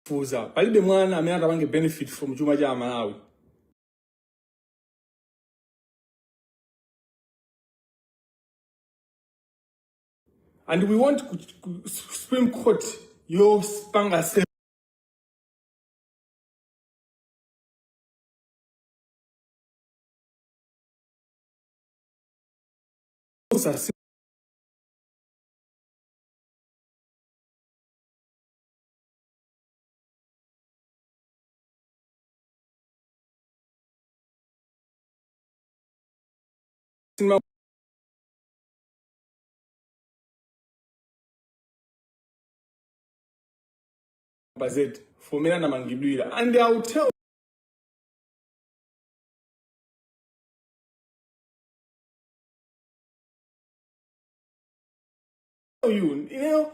Fuza palibe mwana amene atapange benefit from chuma cha Amalawi. And we want Supreme Court yopanga bazet fomera anamangidwira. And I will tell you,